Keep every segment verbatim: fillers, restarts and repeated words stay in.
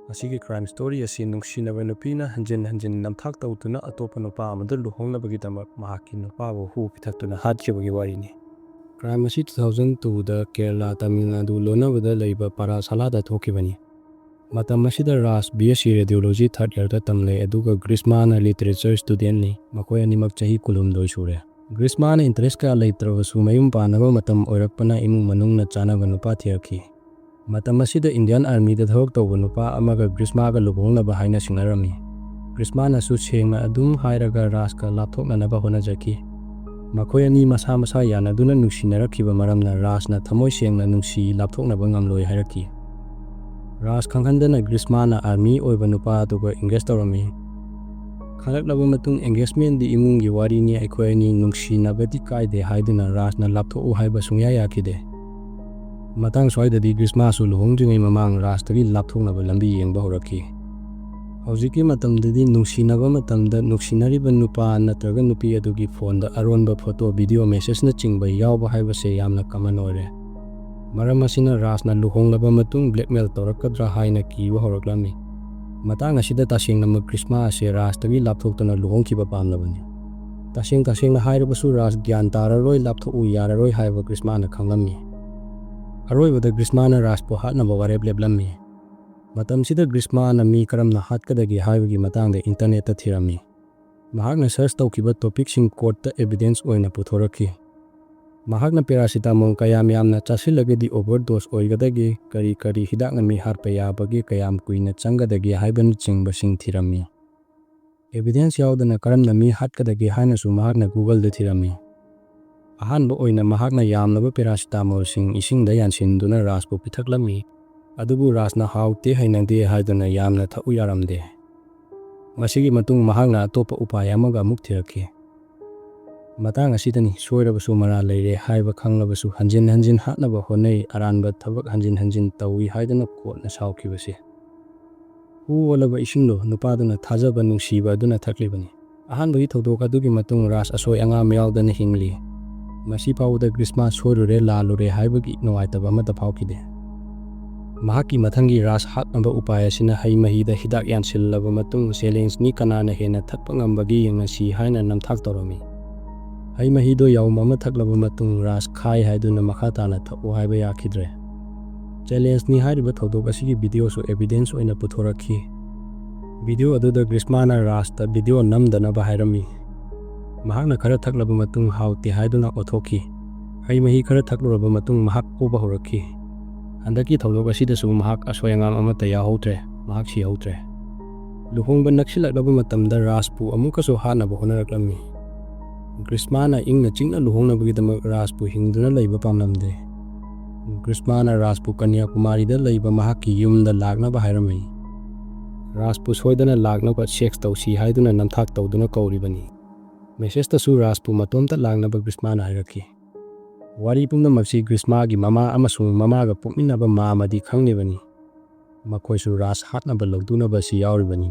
ꯃꯁꯤꯒꯤ crime story ꯑꯁꯤ ꯅꯨꯡꯁꯤꯅꯕ ꯅꯨꯄꯤꯅ ꯍꯟꯖꯤꯟ ꯍꯟꯖꯤꯟ ꯅꯝꯊꯥꯛ ꯇꯧꯗꯨꯅ ꯑꯇꯣꯞꯄ ꯅꯨꯄꯥ ꯑꯃꯗ ꯂꯨꯍꯣꯡꯅꯕꯒꯤꯗꯃꯛ ꯃꯍꯥꯛꯀꯤ ꯅꯨꯄꯥꯕꯨ ꯍꯨ ꯄꯤꯊꯛꯇꯨꯅ ꯍꯥꯠꯈꯤꯕꯒꯤ ꯋꯥꯔꯤꯅꯤ꯫ Crime ꯑꯁꯤ two thousand twoꯗ ꯀꯦꯔꯂꯥ, ꯇꯥꯃꯤꯜ ꯅꯥꯗꯨ ꯂꯣꯟꯅꯕꯗ ꯂꯩꯕ ꯄꯥꯔꯥꯁꯥꯂꯥꯗ ꯊꯣꯛꯈꯤꯕꯅꯤ꯫ ꯃꯇꯝ ꯑꯁꯤꯗ ꯔꯥꯖ B S C Radiology third yearꯗ ꯇꯝꯂꯦ, ꯑꯗꯨꯒ ꯒ꯭ꯔꯤꯁꯃꯥꯅ literature studentꯅꯤ꯫ ꯃꯈꯣꯏ ꯑꯅꯤꯃꯛ ꯆꯍꯤ ꯀꯨꯟꯍꯨꯝꯗꯣꯏ ꯁꯨꯔꯦ꯫ ꯒ꯭ꯔꯤꯁꯃꯥꯅ interest ꯀꯌꯥ ꯂꯩꯇ꯭ꯔꯕꯁꯨ ꯃꯌꯨꯝ ꯄꯥꯟꯅꯕ ꯃꯇꯝ ꯑꯣꯏꯔꯛꯄꯅ ꯏꯃꯨꯡ ꯃꯅꯨꯡꯅ ꯆꯥꯅꯕ ꯅꯨꯄꯥ ꯊꯤꯔꯛꯈꯤ꯫ ꯃꯇꯝ ꯑꯁꯤꯗ Indian Armyꯗ ꯊꯕꯛ ꯇꯧꯕ ꯅꯨꯄꯥ ꯑꯃꯒ ꯒ꯭ꯔꯤꯁꯃꯥꯒ ꯂꯨꯍꯣꯡꯅꯕ ꯍꯥꯏꯅ ꯁꯤꯡꯅꯔꯝꯃꯤ꯫ ꯒ꯭ꯔꯤꯁꯃꯥꯅꯁꯨ ꯁꯦꯡꯅ ꯑꯗꯨꯝ ꯍꯥꯏꯔꯒ ꯔꯥꯖꯀ ꯂꯥꯞꯊꯣꯛꯅꯅꯕ ꯍꯣꯠꯅꯖꯈꯤ꯫ ꯃꯈꯣꯏ ꯑꯅꯤ ꯃꯁꯥ ꯃꯁꯥ ꯌꯥꯅꯗꯨꯅ ꯅꯨꯡꯁꯤꯅꯔꯛꯈꯤꯕ ꯃꯔꯝꯅ ꯔꯥꯖꯅ ꯊꯃꯣꯏ ꯁꯦꯡꯅ ꯅꯨꯡꯁꯤ ꯂꯥꯞꯊꯣꯛꯅꯕ ꯉꯝꯂꯣꯏ ꯍꯥꯏꯔꯛꯈꯤ꯫ ꯔꯥꯖ ꯈꯪꯍꯟꯗꯅ ꯒ꯭ꯔꯤꯁꯃꯥꯅ army ꯑꯣꯏꯕ ꯅꯨꯄꯥ ꯑꯗꯨꯒ engage ꯇꯧꯔꯝꯃꯤ꯫ ꯈꯪꯂꯛꯂꯕ ꯃꯇꯨꯡ engagementꯗꯤ ꯏꯃꯨꯡꯒꯤ ꯋꯥꯔꯤꯅꯤ, ꯑꯩꯈꯣꯏ ꯑꯅꯤ ꯅꯨꯡꯁꯤꯅꯕꯗꯤ ꯀꯥꯏꯗꯦ ꯍꯥꯏꯗꯨꯅ ꯔꯥꯖꯅ ꯂꯥꯞꯊꯣꯛꯎ ꯍꯥꯏꯕ ꯁꯨꯡꯌꯥ ꯌꯥꯈꯤꯗꯦ꯫ ꯃꯇꯥꯡ ꯁ꯭ꯋꯥꯏꯗꯗꯤ ꯒ꯭ꯔꯤꯁꯃꯥꯁꯨ ꯂꯨꯍꯣꯡꯗ꯭ꯔꯤꯉꯩ ꯃꯃꯥꯡ ꯔꯥꯖꯇꯒꯤ ꯂꯥꯞꯊꯣꯛꯅꯕ ꯂꯝꯕꯤ ꯌꯦꯡꯕ ꯍꯧꯔꯛꯈꯤ꯫ ꯍꯧꯖꯤꯛꯀꯤ ꯃꯇꯝꯗꯗꯤ ꯅꯨꯡꯁꯤꯅꯕ ꯃꯇꯝꯗ ꯅꯨꯡꯁꯤꯅꯔꯤꯕ ꯅꯨꯄꯥ ꯅꯠꯇ꯭ꯔꯒ ꯅꯨꯄꯤ ꯑꯗꯨꯒꯤ phoneꯗ ꯑꯔꯣꯟꯕ photo, video, messageꯅꯆꯤꯡꯕ ꯌꯥꯎꯕ ꯍꯥꯏꯕꯁꯦ ꯌꯥꯝꯅ common ꯑꯣꯏꯔꯦ꯫ ꯃꯔꯝ ꯑꯁꯤꯅ ꯔꯥꯖꯅ ꯂꯨꯍꯣꯡꯂꯕ ꯃꯇꯨꯡ blackmail ꯇꯧꯔꯛꯀꯗ꯭ꯔꯥ ꯍꯥꯏꯅ ꯀꯤꯕ ꯍꯧꯔꯛꯂꯝꯃꯤ꯫ ꯃꯇꯥꯡ ꯑꯁꯤꯗ ꯇꯁꯦꯡꯅꯃꯛ ꯒ꯭ꯔꯤꯁꯃꯥ ꯑꯁꯤ ꯔꯥꯖꯇꯒꯤ ꯂꯥꯞꯊꯣꯛꯇꯨꯅ ꯂꯨꯍꯣꯡꯈꯤꯕ ꯄꯥꯝꯂꯕꯅꯤ꯫ ꯇꯁꯦꯡ ꯇꯁꯦꯡꯅ ꯍꯥꯏꯔꯕꯁꯨ ꯔꯥꯖ ꯒ꯭ꯌꯥꯟ ꯇꯥꯔꯔꯣꯏ, ꯂꯥꯞꯊꯣꯛꯎ ꯌꯥꯔꯔꯣꯏ ꯍꯥꯏꯕ ꯒ꯭ꯔꯤꯁꯃꯥꯅ ꯈꯪꯂꯝꯃꯤ꯫ ꯑꯔꯣꯏꯕꯗ ꯒ꯭ꯔꯤꯁꯃꯥꯅ ꯔꯥꯖꯄꯨ ꯍꯥꯠꯅꯕ ꯋꯥꯔꯦꯞ ꯂꯦꯞꯂꯝꯃꯤ꯫ ꯃꯇꯝꯁꯤꯗ ꯒ꯭ꯔꯤꯁꯃꯥꯅ ꯃꯤ ꯀꯔꯝꯅ ꯍꯥꯠꯀꯗꯒꯦ ꯍꯥꯏꯕꯒꯤ ꯃꯇꯥꯡꯗ internetꯇ ꯊꯤꯔꯝꯃꯤ꯫ ꯃꯍꯥꯛꯅ search ꯇꯧꯈꯤꯕ topicꯁꯤꯡ courtꯇ evidence ꯑꯣꯏꯅ ꯄꯨꯊꯣꯔꯛꯈꯤ꯫ ꯃꯍꯥꯛꯅ paracetamol ꯀꯌꯥꯝ ꯌꯥꯝꯅ ꯆꯥꯁꯤꯜꯂꯒꯗꯤ overdose ꯑꯣꯏꯒꯗꯒꯦ, ꯀꯔꯤ ꯀꯔꯤ ꯍꯤꯗꯥꯛꯅ ꯃꯤ ꯍꯥꯠꯄ ꯌꯥꯕꯒꯦ, ꯀꯌꯥꯝ ꯀꯨꯏꯅ ꯆꯪꯒꯗꯒꯦ ꯍꯥꯏꯕꯅꯆꯤꯡꯕꯁꯤꯡ ꯊꯤꯔꯝꯃꯤ꯫ Evidence ꯌꯥꯎꯗꯅ ꯀꯔꯝꯅ ꯃꯤ ꯍꯥꯠꯀꯗꯒꯦ ꯍꯥꯏꯅꯁꯨ ꯃꯍꯥꯛꯅ Googleꯗ ꯊꯤꯔꯝꯃꯤ꯫ ꯑꯍꯥꯟꯕ ꯑꯣꯏꯅ ꯃꯍꯥꯛꯅ ꯌꯥꯝꯂꯕ paracetamolꯁꯤꯡ ꯏꯁꯤꯡꯗ ꯌꯥꯟꯁꯤꯟꯗꯨꯅ ꯔꯥꯖꯄꯨ ꯄꯤꯊꯛꯂꯝꯃꯤ, ꯑꯗꯨꯕꯨ ꯔꯥꯖꯅ ꯍꯥꯎꯇꯦ, ꯍꯩꯅꯗꯦ ꯍꯥꯏꯗꯨꯅ ꯌꯥꯝꯅ ꯊꯛꯎ ꯌꯥꯔꯝꯗꯦ꯫ ꯃꯁꯤꯒꯤ ꯃꯇꯨꯡ ꯃꯍꯥꯛꯅ ꯑꯇꯣꯞꯄ ꯎꯄꯥꯏ ꯑꯃꯒ ꯑꯃꯨꯛ ꯊꯤꯔꯛꯈꯤ꯫ ꯃꯇꯥꯡ ꯑꯁꯤꯗꯅꯤ ꯁꯣꯏꯔꯕꯁꯨ ꯃꯔꯥꯜ ꯂꯩꯔꯦ ꯍꯥꯏꯕ ꯈꯪꯂꯕꯁꯨ ꯍꯟꯖꯤꯟ ꯍꯟꯖꯤꯟ ꯍꯥꯠꯅꯕ ꯍꯣꯠꯅꯩ, ꯑꯔꯥꯟꯕ ꯊꯕꯛ ꯍꯟꯖꯤꯟ ꯍꯟꯖꯤꯟ ꯇꯧꯏ ꯍꯥꯏꯗꯨꯅ courtꯅ ꯁꯥꯎꯈꯤꯕꯁꯤ꯫ ꯍꯨ ꯑꯣꯜꯂꯕ ꯏꯁꯤꯡꯗꯣ ꯅꯨꯄꯥꯗꯨꯅ ꯊꯥꯖꯕ ꯅꯨꯡꯁꯤꯕ ꯑꯗꯨꯅ ꯊꯛꯂꯤꯕꯅꯤ꯫ ꯑꯍꯥꯟꯕꯒꯤ ꯊꯧꯗꯣꯛ ꯑꯗꯨꯒꯤ ꯃꯇꯨꯡ ꯔꯥꯖ ꯑꯁꯣꯏ ꯑꯉꯥꯝ ꯌꯥꯎꯗꯅ ꯍꯤꯡꯂꯤ꯫ ꯃꯁꯤ ꯐꯥꯎꯕꯗ ꯒ꯭ꯔꯤꯁꯃꯥ ꯁꯣꯏꯔꯨꯔꯦ, ꯂꯥꯜꯂꯨꯔꯦ ꯍꯥꯏꯕꯒꯤ ꯅꯨꯡꯉꯥꯏꯇꯕ ꯑꯃꯠꯇ ꯐꯥꯎꯈꯤꯗꯦ꯫ ꯃꯍꯥꯛꯀꯤ ꯃꯊꯪꯒꯤ ꯔꯥꯖ ꯍꯥꯠꯅꯕ ꯎꯄꯥꯏ ꯑꯁꯤꯅ ꯍꯩ ꯃꯍꯤꯗ ꯍꯤꯗꯥꯛ ꯌꯥꯟꯁꯤꯜꯂꯕ ꯃꯇꯨꯡ, "ꯆꯦꯂꯦꯟꯖꯅꯤ, ꯀꯅꯥꯅ ꯍꯦꯟꯅ ꯊꯛꯄ ꯉꯝꯕꯒꯦ ꯌꯦꯡꯅꯁꯤ" ꯍꯥꯏꯅ ꯅꯝꯊꯥꯛ ꯇꯧꯔꯝꯃꯤ꯫ ꯍꯩ ꯃꯍꯤꯗꯣ ꯌꯥꯎꯝ ꯑꯃ ꯊꯛꯂꯕ ꯃꯇꯨꯡ, ꯔꯥꯖ ꯈꯥꯏ ꯍꯥꯏꯗꯨꯅ ꯃꯈꯥ ꯇꯥꯅ ꯊꯛꯎ ꯍꯥꯏꯕ ꯌꯥꯈꯤꯗ꯭ꯔꯦ꯫ ꯆꯦꯂꯦꯟꯖꯅꯤ ꯍꯥꯏꯔꯤꯕ ꯊꯧꯗꯣꯛ ꯑꯁꯤꯒꯤ ꯚꯤꯗꯤꯑꯣꯁꯨ ꯑꯦꯚꯤꯗꯦꯟꯁ ꯑꯣꯏꯅ ꯄꯨꯊꯣꯔꯛꯈꯤ꯫ ꯚꯤꯗꯤꯑꯣ ꯑꯗꯨꯗ ꯒ꯭ꯔꯤꯁꯃꯥꯅ ꯔꯥꯖꯇ ꯚꯤꯗꯤꯑꯣ ꯅꯝꯗꯅꯕ ꯍꯥꯏꯔꯝꯃꯤ꯫ ꯃꯍꯥꯛꯅ ꯈꯔ ꯊꯛꯂꯕ ꯃꯇꯨꯡ ꯍꯥꯎꯇꯦ ꯍꯥꯏꯗꯨꯅ ꯑꯣꯊꯣꯛꯈꯤ꯫ ꯍꯩ ꯃꯍꯤ ꯈꯔ ꯊꯛꯂꯨꯔꯕ ꯃꯇꯨꯡ ꯃꯍꯥꯛ ꯑꯣꯕ ꯍꯧꯔꯛꯈꯤ꯫ ꯍꯟꯗꯛꯀꯤ ꯊꯧꯗꯣꯛ ꯑꯁꯤꯗꯁꯨ ꯃꯍꯥꯛ ꯑꯁꯣꯏ ꯑꯉꯥꯝ ꯑꯃꯠꯇ ꯌꯥꯎꯍꯧꯗ꯭ꯔꯦ, ꯃꯍꯥꯛ ꯁꯤꯍꯧꯗ꯭ꯔꯦ꯫ ꯂꯨꯍꯣꯡꯕ ꯅꯛꯁꯤꯜꯂꯛꯂꯕ ꯃꯇꯝꯗ ꯔꯥꯖꯄꯨ ꯑꯃꯨꯛꯀꯁꯨ ꯍꯥꯠꯅꯕ ꯍꯣꯠꯅꯔꯛꯂꯝꯃꯤ꯫ ꯒ꯭ꯔꯤꯁꯃꯥꯅ ꯏꯪꯅ ꯆꯤꯛꯅ ꯂꯨꯍꯣꯡꯅꯕꯒꯤꯗꯃꯛ ꯔꯥꯖꯄꯨ ꯍꯤꯡꯗꯨꯅ ꯂꯩꯕ ꯄꯥꯝꯂꯝꯗꯦ꯫ ꯒ꯭ꯔꯤꯁꯃꯥꯅ ꯔꯥꯖꯄꯨ ꯀꯟꯌꯥꯀꯨꯃꯥꯔꯤꯗ ꯂꯩꯕ ꯃꯍꯥꯛꯀꯤ ꯌꯨꯝꯗ ꯂꯥꯛꯅꯕ ꯍꯥꯏꯔꯝꯃꯤ꯫ ꯔꯥꯖꯄꯨ ꯁꯣꯏꯗꯅ ꯂꯥꯛꯅꯕ ꯁꯦꯛꯁ ꯇꯧꯁꯤ ꯍꯥꯏꯗꯨꯅ ꯅꯝꯊꯥꯛ ꯇꯧꯗꯨꯅ ꯀꯧꯔꯤꯕꯅꯤ꯫ ꯃꯦꯁꯦꯖꯇꯁꯨ ꯔꯥꯖꯄꯨ ꯃꯇꯣꯝꯇ ꯂꯥꯛꯅꯕ ꯒ꯭ꯔꯤꯁꯃꯥꯅ ꯍꯥꯏꯔꯛꯈꯤ꯫ ꯋꯥꯔꯤ ꯄꯨꯝꯅꯃꯛꯁꯤ ꯒ꯭ꯔꯤꯁꯃꯥꯒꯤ ꯃꯃꯥ ꯑꯃꯁꯨꯡ ꯃꯃꯥꯒ ꯄꯣꯛꯃꯤꯟꯅꯕ ꯃꯥꯃꯗꯤ ꯈꯪꯂꯤꯕꯅꯤ꯫ ꯃꯈꯣꯏꯁꯨ ꯔꯥꯖ ꯍꯥꯠꯅꯕ ꯂꯧꯗꯨꯅꯕ ꯑꯁꯤ ꯌꯥꯎꯔꯤꯕꯅꯤ꯫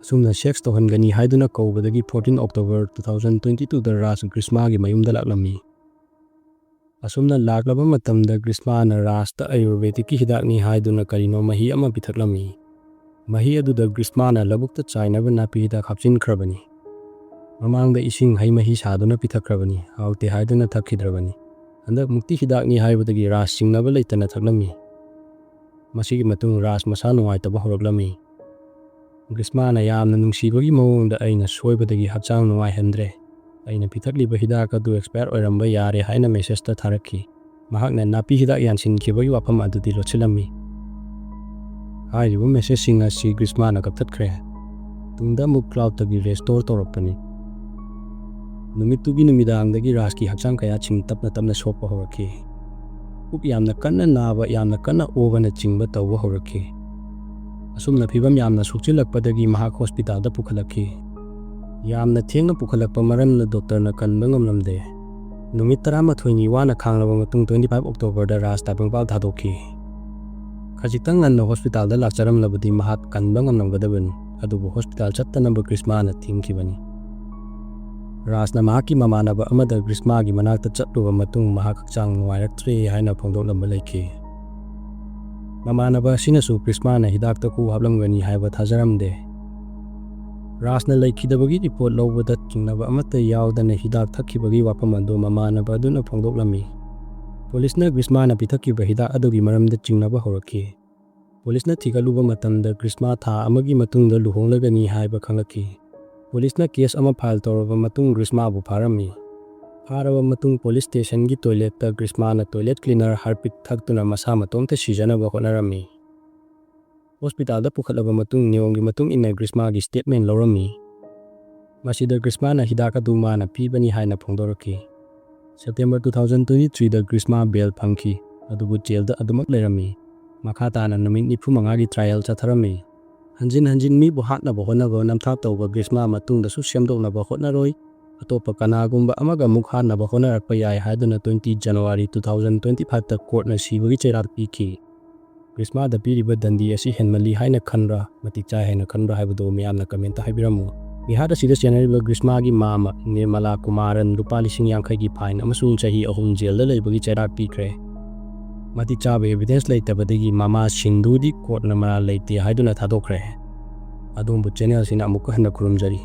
ꯑꯁꯨꯝꯅ ꯁꯦꯛꯁ ꯇꯧꯍꯟꯒꯅꯤ ꯍꯥꯏꯗꯨꯅ ꯀꯧꯕꯗꯒꯤ fourteen October two thousand twenty twoꯗ ꯔꯥꯖ ꯒ꯭ꯔꯤꯁꯃꯥꯒꯤ ꯃꯌꯨꯝꯗ ꯂꯥꯛꯂꯝꯃꯤ꯫ ꯑꯁꯨꯝꯅ ꯂꯥꯛꯂꯕ ꯃꯇꯝꯗ ꯒ꯭ꯔꯤꯁꯃꯥꯅ ꯔꯥꯖꯇ ꯑꯌꯨꯔꯚꯦꯗꯤꯛꯀꯤ ꯍꯤꯗꯥꯛꯅꯤ ꯍꯥꯏꯗꯨꯅ ꯀꯔꯤꯅꯣ ꯃꯍꯤ ꯑꯃ ꯄꯤꯊꯛꯂꯝꯃꯤ꯫ ꯃꯍꯤ ꯑꯗꯨꯗ ꯒ꯭ꯔꯤꯁꯃꯥꯅ ꯂꯧꯕꯨꯛꯇ ꯆꯥꯏꯅꯕ ꯅꯥꯄꯤ ꯍꯤꯗꯥꯛ ꯍꯥꯞꯆꯤꯟꯈ꯭ꯔꯕꯅꯤ꯫ ꯃꯃꯥꯡꯗ ꯏꯁꯤꯡ ꯍꯩ ꯃꯍꯤ ꯁꯥꯗꯨꯅ ꯄꯤꯊꯛꯈ꯭ꯔꯕꯅꯤ, ꯍꯥꯎꯇꯦ ꯍꯥꯏꯗꯨꯅ ꯊꯛꯈꯤꯗ꯭ꯔꯕꯅꯤ꯫ ꯍꯟꯗꯛ ꯃꯨꯛꯇꯤ ꯍꯤꯗꯥꯛꯅꯤ ꯍꯥꯏꯕꯗꯒꯤ ꯔꯥꯖ ꯆꯤꯡꯅꯕ ꯂꯩꯇꯅ ꯊꯛꯂꯝꯃꯤ꯫ ꯃꯁꯤꯒꯤ ꯃꯇꯨꯡ ꯔꯥꯖ ꯃꯁꯥ ꯅꯨꯡꯉꯥꯏꯇꯕ ꯍꯧꯔꯛꯂꯝꯃꯤ꯫ ꯒ꯭ꯔꯤꯁꯃꯥꯅ ꯌꯥꯝꯅ ꯅꯨꯡꯁꯤꯕꯒꯤ ꯃꯑꯣꯡꯗ, "ꯑꯩꯅ ꯁꯣꯏꯕꯗꯒꯤ ꯍꯛꯆꯥꯡ ꯅꯨꯡꯉꯥꯏꯍꯟꯗ꯭ꯔꯦ꯫ ꯑꯩꯅ ꯄꯤꯊꯛꯂꯤꯕ ꯍꯤꯗꯥꯛ ꯑꯗꯨ ꯑꯦꯛꯁꯄꯥꯌꯔ ꯑꯣꯏꯔꯝꯕ ꯌꯥꯔꯦ" ꯍꯥꯏꯅ ꯃꯦꯁꯦꯖꯇ ꯊꯥꯔꯛꯈꯤ꯫ ꯃꯍꯥꯛꯅ ꯅꯥꯄꯤ ꯍꯤꯗꯥꯛ ꯌꯥꯟꯁꯤꯟꯈꯤꯕꯒꯤ ꯋꯥꯐꯝ ꯑꯗꯨꯗꯤ ꯂꯣꯠꯁꯤꯜꯂꯝꯃꯤ꯫ ꯍꯥꯏꯔꯤꯕ ꯃꯦꯁꯦꯖꯁꯤꯡ ꯑꯁꯤ ꯒ꯭ꯔꯤꯁꯃꯥꯅ ꯀꯛꯊꯠꯈ꯭ꯔꯦ꯫ ꯇꯨꯡꯗ ꯑꯃꯨꯛ ꯀ꯭ꯂꯥꯎꯗꯇꯒꯤ ꯔꯦꯁꯇꯣꯔ ꯇꯧꯔꯛꯄꯅꯤ꯫ ꯅꯨꯃꯤꯠꯇꯨꯒꯤ ꯅꯨꯃꯤꯗꯥꯡꯗꯒꯤ ꯔꯥꯖꯀꯤ ꯍꯛꯆꯥꯡ ꯀꯌꯥꯠꯁꯤꯡ ꯇꯞꯅ ꯇꯞꯅ ꯁꯣꯛꯄ ꯍꯧꯔꯛꯈꯤ꯫ ꯄꯨꯛ ꯌꯥꯝꯅ ꯀꯟꯅ ꯅꯥꯕ, ꯌꯥꯝꯅ ꯀꯟꯅ ꯑꯣꯕꯅꯆꯤꯡꯕ ꯇꯧꯕ ꯍꯧꯔꯛꯈꯤ꯫ ꯑꯁꯨꯝꯅ ꯐꯤꯚꯝ ꯌꯥꯝꯅ ꯁꯣꯛꯆꯤꯜꯂꯛꯄꯗꯒꯤ ꯃꯍꯥꯛ ꯍꯣꯁꯄꯤꯇꯥꯜꯗ ꯄꯨꯈꯠꯂꯛꯈꯤ꯫ ꯌꯥꯝꯅ ꯊꯦꯡꯅ ꯄꯨꯈꯠꯂꯛꯄ ꯃꯔꯝꯅ ꯗꯣꯛꯇꯔꯅ ꯀꯟꯕ ꯉꯝꯂꯝꯗꯦ꯫ ꯅꯨꯃꯤꯠ ꯇꯔꯥꯃꯥꯊꯣꯏꯅꯤ ꯋꯥꯅ ꯈꯥꯡꯂꯕ ꯃꯇꯨꯡ, twenty five Octoberꯗ ꯔꯥꯖ ꯇꯥꯏꯕꯪꯄꯥꯜ ꯊꯥꯗꯣꯛꯈꯤ꯫ ꯈꯖꯤꯛꯇꯪ ꯉꯟꯅ ꯍꯣꯁꯄꯤꯇꯥꯜꯗ ꯂꯥꯛꯆꯔꯝꯂꯕꯗꯤ ꯃꯍꯥꯛ ꯀꯟꯕ ꯉꯝꯂꯝꯒꯗꯕꯅꯤ, ꯑꯗꯨꯕꯨ ꯍꯣꯁꯄꯤꯇꯥꯜ ꯆꯠꯇꯅꯕ ꯒ꯭ꯔꯤꯁꯃꯥꯅ ꯊꯤꯡꯈꯤꯕꯅꯤ꯫ ꯔꯥꯖꯅ ꯃꯍꯥꯛꯀꯤ ꯃꯃꯥꯟꯅꯕ ꯑꯃꯗ ꯒ꯭ꯔꯤꯁꯃꯥꯒꯤ ꯃꯅꯥꯛꯇ ꯆꯠꯂꯨꯕ ꯃꯇꯨꯡ ꯃꯍꯥꯛ ꯍꯛꯆꯥꯡ ꯅꯨꯡꯉꯥꯏꯔꯛꯇ꯭ꯔꯦ ꯍꯥꯏꯅ ꯐꯣꯡꯗꯣꯛꯂꯝꯕ ꯂꯩꯈꯤ꯫ ꯃꯃꯥꯟꯅꯕ ꯑꯁꯤꯅꯁꯨ ꯒ꯭ꯔꯤꯁꯃꯥꯅ ꯍꯤꯗꯥꯛꯇ ꯈꯨ ꯍꯥꯞꯂꯝꯒꯅꯤ ꯍꯥꯏꯕ ꯊꯥꯖꯔꯝꯗꯦ꯫ ꯔꯥꯖꯅ ꯂꯩꯈꯤꯗꯕꯒꯤ ꯔꯤꯄꯣꯔꯠ ꯂꯧꯕꯗ ꯆꯤꯡꯅꯕ ꯑꯃꯠꯇ ꯌꯥꯎꯗꯅ ꯍꯤꯗꯥꯛ ꯊꯛꯈꯤꯕꯒꯤ ꯋꯥꯐꯝ ꯑꯗꯨ ꯃꯃꯥꯟꯅꯕ ꯑꯗꯨꯅ ꯐꯣꯡꯗꯣꯛꯂꯝꯃꯤ꯫ ꯄꯨꯂꯤꯁꯅ ꯒ꯭ꯔꯤꯁꯃꯥꯅ ꯄꯤꯊꯛꯈꯤꯕ ꯍꯤꯗꯥꯛ ꯑꯗꯨꯒꯤ ꯃꯔꯝꯗ ꯆꯤꯡꯅꯕ ꯍꯧꯔꯛꯈꯤ꯫ ꯄꯨꯂꯤꯁꯅ ꯊꯤꯒꯠꯂꯨꯕ ꯃꯇꯝꯗ ꯒ꯭ꯔꯤꯁꯃꯥ ꯊꯥ ꯑꯃꯒꯤ ꯃꯇꯨꯡꯗ ꯂꯨꯍꯣꯡꯂꯒꯅꯤ ꯍꯥꯏꯕ ꯈꯪꯂꯛꯈꯤ꯫ ꯄꯨꯂꯤꯁꯅ ꯀꯦꯁ ꯑꯃ ꯐꯥꯏꯜ ꯇꯧꯔꯕ ꯃꯇꯨꯡ ꯒ꯭ꯔꯤꯁꯃꯥꯕꯨ ꯐꯥꯔꯝꯃꯤ꯫ ꯐꯥꯔꯕ ꯃꯇꯨꯡ ꯄꯨꯂꯤꯁ ꯁ꯭ꯇꯦꯁꯟꯒꯤ ꯇꯣꯏꯂꯦꯠꯇ ꯒ꯭ꯔꯤꯁꯃꯥꯅ ꯇꯣꯏꯂꯦꯠ ꯀ꯭ꯂꯤꯅꯔ ꯍꯥꯔꯄꯤꯛ ꯊꯛꯇꯨꯅ ꯃꯁꯥ ꯃꯇꯣꯝꯇ ꯁꯤꯖꯅꯕ ꯍꯣꯠꯅꯔꯝꯃꯤ꯫ ꯍꯣꯁꯄꯤꯇꯥꯜꯗ ꯄꯨꯈꯠꯂꯕ ꯃꯇꯨꯡ ꯅꯤꯌꯣꯝꯒꯤ ꯃꯇꯨꯡ ꯏꯟꯅ ꯒ꯭ꯔꯤꯁꯃꯥꯒꯤ ꯁ꯭ꯇꯦꯠꯃꯦꯟ ꯂꯧꯔꯝꯃꯤ꯫ ꯃꯁꯤꯗ ꯒ꯭ꯔꯤꯁꯃꯥꯅ ꯍꯤꯗꯥꯛ ꯑꯗꯨ ꯃꯥꯅ ꯄꯤꯕꯅꯤ ꯍꯥꯏꯅ ꯐꯣꯡꯗꯣꯔꯛꯈꯤ꯫ ꯁꯦꯞꯇꯦꯝꯕꯔ two thousand twenty threeꯗ ꯒ꯭ꯔꯤꯁꯃꯥ ꯕꯦꯜ ꯐꯪꯈꯤ, ꯑꯗꯨꯕꯨ ꯖꯦꯜꯗ ꯑꯗꯨꯃꯛ ꯂꯩꯔꯝꯃꯤ꯫ ꯃꯈꯥ ꯇꯥꯅ ꯅꯨꯃꯤꯠ ꯅꯤꯐꯨ ꯃꯉꯥꯒꯤ ꯇ꯭ꯔꯥꯏꯌꯦꯜ ꯆꯠꯊꯔꯝꯃꯤ꯫ ꯍꯟꯖꯤꯟ ꯍꯟꯖꯤꯟ ꯃꯤꯕꯨ ꯍꯥꯠꯅꯕ ꯍꯣꯠꯅꯕ, ꯅꯝꯊꯥꯛ ꯇꯧꯕ ꯒ꯭ꯔꯤꯁꯃꯥ ꯃꯇꯨꯡꯗꯁꯨ ꯁꯦꯝꯗꯣꯛꯅꯕ ꯍꯣꯠꯅꯔꯣꯏ꯫ ꯑꯇꯣꯞꯄ ꯀꯅꯥꯒꯨꯝꯕ ꯑꯃꯒ ꯑꯃꯨꯛ ꯍꯥꯠꯅꯕ ꯍꯣꯠꯅꯔꯛꯄ ꯌꯥꯏ ꯍꯥꯏꯗꯨꯅ twenty January two thousand twenty fiveꯇ ꯀꯣꯔꯠꯅ ꯁꯤꯕꯒꯤ ꯆꯩꯔꯥꯛ ꯄꯤꯈꯤ꯫ ꯒ꯭ꯔꯤꯁꯃꯥꯗ ꯄꯤꯔꯤꯕ ꯗꯟꯗꯤ ꯑꯁꯤ ꯍꯦꯟꯃꯜꯂꯤ ꯍꯥꯏꯅ ꯈꯟꯕ꯭ꯔꯥ, ꯃꯇꯤꯛ ꯆꯥꯏ ꯍꯥꯏꯅ ꯈꯟꯕ꯭ꯔꯥ ꯍꯥꯏꯕꯗꯨ ꯃꯤꯌꯥꯝꯅ ꯀꯃꯦꯟꯇ ꯍꯥꯏꯕꯤꯔꯝꯃꯨ꯫ ꯃꯤꯍꯥꯠ ꯑꯁꯤꯗ ꯆꯦꯟꯅꯔꯤꯕ ꯒ꯭ꯔꯤꯁꯃꯥꯒꯤ ꯃꯃꯥ ꯅꯤꯔꯃꯂꯥ ꯀꯨꯃꯥꯔꯟ ꯂꯨꯄꯥ ꯂꯤꯁꯤꯡ ꯌꯥꯡꯈꯩꯒꯤ ꯐꯥꯏꯟ ꯑꯃꯁꯨꯡ ꯆꯍꯤ ꯑꯍꯨꯝ ꯖꯦꯜꯗ ꯂꯩꯕꯒꯤ ꯆꯩꯔꯥꯛ ꯄꯤꯈ꯭ꯔꯦ꯫ ꯃꯇꯤꯛ ꯆꯥꯕ ꯑꯦꯚꯤꯗꯦꯟꯁ ꯂꯩꯇꯕꯗꯒꯤ ꯃꯃꯥ ꯁꯤꯟꯙꯨꯗꯤ ꯀꯣꯔꯠꯅ ꯃꯔꯥꯜ ꯂꯩꯇꯦ ꯍꯥꯏꯗꯨꯅ ꯊꯥꯗꯣꯛꯈ꯭ꯔꯦ꯫ ꯑꯗꯣꯝꯕꯨ ꯆꯦꯅꯦꯜ ꯑꯁꯤꯅ ꯑꯃꯨꯛꯀ ꯍꯟꯅ ꯈꯨꯔꯨꯝꯖꯔꯤ꯫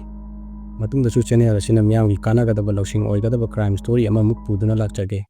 ꯃꯇꯨꯡꯗꯁꯨ ꯆꯦꯅꯦꯜ ꯑꯁꯤꯅ ꯃꯤꯌꯥꯝꯒꯤ ꯀꯥꯟꯅꯒꯗꯕ ꯂꯧꯁꯤꯡ ꯑꯣꯏꯒꯗꯕ ꯀ꯭ꯔꯥꯏꯝ ꯁ꯭ꯇꯣꯔꯤ ꯑꯃꯃꯨꯛ ꯄꯨꯗꯨꯅ ꯂꯥꯛꯆꯒꯦ꯫